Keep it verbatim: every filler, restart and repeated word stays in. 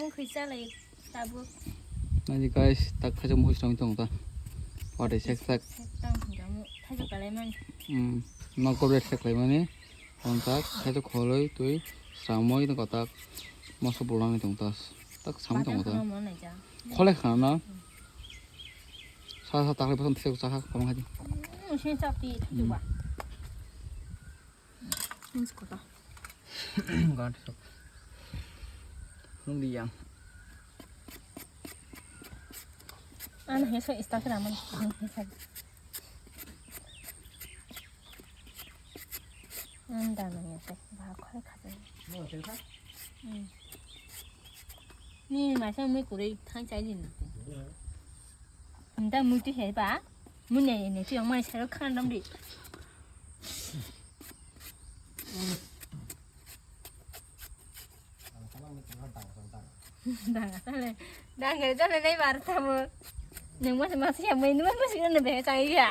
Khwi chalai tabuk. Nai guys, tak khaisa mukhung srangwi tongo ta. Watwi sek sek. Sek tang thangjamu. Thaijak kalaimani. Hmm. Nok kobre sek laimani. Tong tak khaisa kholoi twi sramwi tong tak. Moso bulangni tong ta. Tak samwi tongo ta. Batang khama mo naija. Kholai khana. Sa sa taklai bosong thesek sa ha kamang haji. Hmm, sini chapti thangjawa. Ini sekota. Ganti sok. Nung di yang. Ano heso ista kira man. Heso. Ang dana ya te. Ba khoi khate. Ni masa mui kurei thang chai din. Nda mui tu heba. Mui ne ne tu yang mai sero khan dam di. Dang asale. Dang gari jale nai bar tamo. Neng mas mas ya mui nung mas ya ne be chang ya.